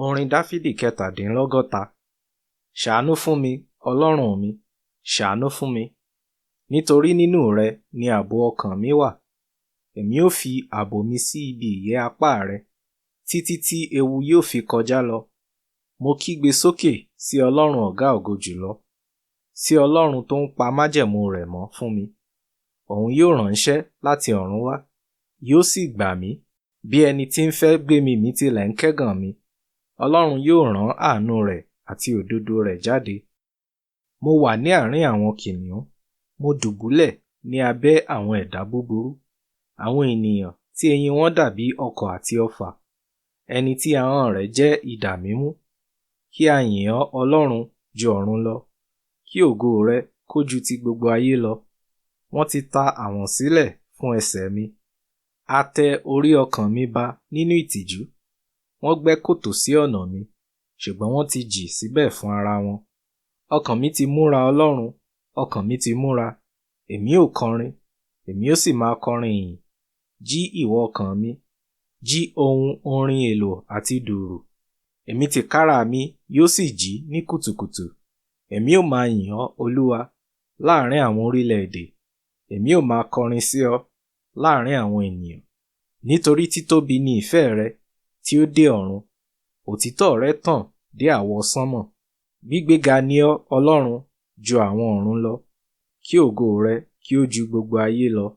Orin Dáfídì 67. Ṣàánú fún mi, Ọlọ́run mi, ṣàánú fún mi, nítorí nínú rẹ ni ààbò ọkàn mi wà. Èmi ó fi ààbò mi sí ibi ìyẹ́ apá rẹ, títí tí ewu yóò fi kọjá lọ. Mo kígbe sókè sí Ọlọ́run Ọ̀gá ògo jùlọ, sí Ọlọ́run tó ń pa májẹ̀mú rẹ̀ mọ́ fún mi. Òun yóò ránṣẹ́ láti ọ̀run wá, yóò sì gbà mí. Bí ẹni tí ń fẹ́ gbé mi mì tilẹ̀ ń kẹ́gàn mi, Ọlọ́run yóò rán àánú rẹ̀ àti òdodo rẹ̀ jáde. Mo wà ní àárín àwọn kìnnìún, mo dùbúlẹ̀ ní abẹ́ àwọn ẹ̀dá búburú, àwọn ènìyàn tí eyín wọn dàbí ọ̀kọ̀ àti ọfà, ẹni tí ahọ́n rẹ̀ jẹ́ idà mímú. Kí a yìn ọ́, Ọlọ́run, ju ọ̀run lọ, kí ògo rẹ kó ju ti gbogbo ayé lọ. Wọ́n ti ta àwọ̀n sílẹ̀ fún ẹsẹ̀ mi, a tẹ orí ọkàn mi ba nínú ìtìjú. Wọ́n gbẹ́ kòtò sí ọ̀nà mi, ṣùgbọ́n wọ́n ti jì síbẹ̀ fún ara wọn. Ọkàn mi ti múra Ọlọ́run, ọkàn mi ti múra. Èmi ó kọrin, èmi ó sì máa kọrin ìyìn. Jí ìwọ ọkàn mi, jí ohun orin èlò àti dùùrù. Èmi tìkára mi yóò sì jí ní kùtùkùtù. Èmi ó máa yìn ọ́, Olúwa, láàrín àwọn orílẹ̀-èdè. Èmi ó máa kọrin sí ọ láàrín àwọn ènìyàn. Nítorí títóbi ni ìfẹ́ rẹ tí ó dé ọ̀run, òtítọ́ rẹ tàn dé àwọsánmọ̀. Gbígbéga ni ọ́, Ọlọ́run, ju àwọn ọ̀run lọ, kí ògo rẹ kí ó ju gbogbo ayé lọ.